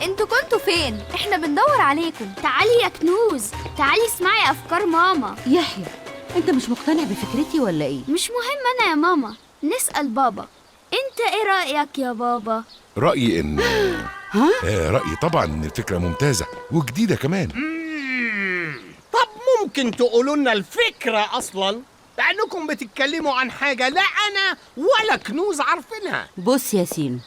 انتوا كنتوا فين؟ احنا بندور عليكم. تعالي يا كنوز، تعالي اسمعي أفكار ماما. يحيى، انت مش مقتنع بفكرتي ولا ايه؟ مش مهم أنا يا ماما، نسأل بابا. انت ايه رأيك يا بابا؟ رأيي ان ها؟ رأيي طبعا ان الفكرة ممتازة وجديدة كمان. طب ممكن تقولوا لنا الفكرة أصلا؟ لأنكم بتتكلموا عن حاجة لا أنا ولا كنوز عارفينها. بص يا سينو،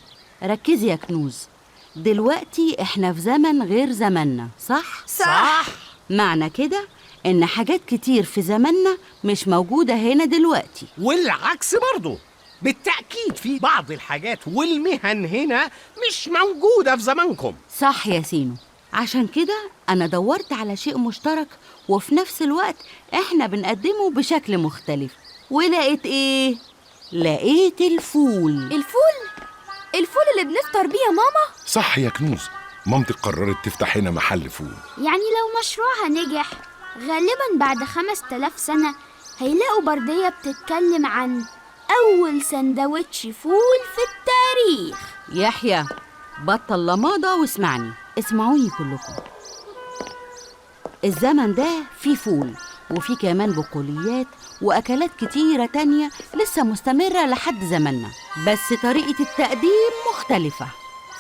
ركزي يا كنوز. دلوقتي احنا في زمن غير زمننا، صح؟ صح. معنى كده ان حاجات كتير في زمننا مش موجودة هنا دلوقتي. والعكس برضو، بالتأكيد في بعض الحاجات والمهن هنا مش موجودة في زمانكم. صح يا سينو، عشان كده أنا دورت على شيء مشترك وفي نفس الوقت إحنا بنقدمه بشكل مختلف. ولقيت إيه؟ لقيت الفول. الفول؟ الفول اللي بنفطر بيه يا ماما؟ صح يا كنوز، مامتك قررت تفتح هنا محل فول. يعني لو مشروعها نجح غالبا بعد 5000 سنة هيلاقوا بردية بتتكلم عن أول سندوتش فول في التاريخ. يحيى، بطل لماضة واسمعني، اسمعوني كلكم. الزمن ده فيه فول وفيه كمان بقوليات وأكلات كتيرة تانية لسه مستمرة لحد زماننا، بس طريقة التقديم مختلفة.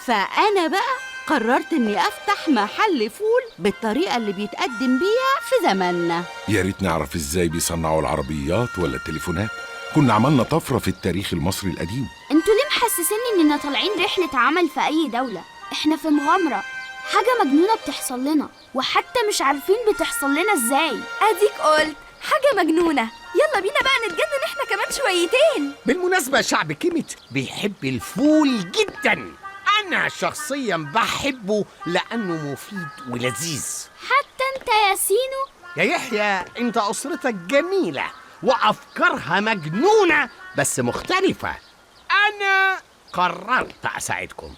فأنا بقى قررت إني أفتح محل فول بالطريقة اللي بيتقدم بيها في زماننا. يا ريت نعرف إزاي بيصنعوا العربيات ولا التليفونات، كنا عملنا طفرة في التاريخ المصري القديم. انتوا ليه محسسيني إننا طالعين رحلة عمل في أي دولة؟ احنا في مغامرة، حاجة مجنونة بتحصل لنا وحتى مش عارفين بتحصل لنا ازاي. اديك قلت حاجة مجنونة، يلا بينا بقى نتجنن احنا كمان شويتين. بالمناسبة شعب كيمت بيحب الفول جدا، أنا شخصيا بحبه لأنه مفيد ولذيذ. حتى انت يا سينو؟ يا يحيى، انت أسرتك جميلة وأفكارها مجنونة بس مختلفة. أنا قررت أساعدكم.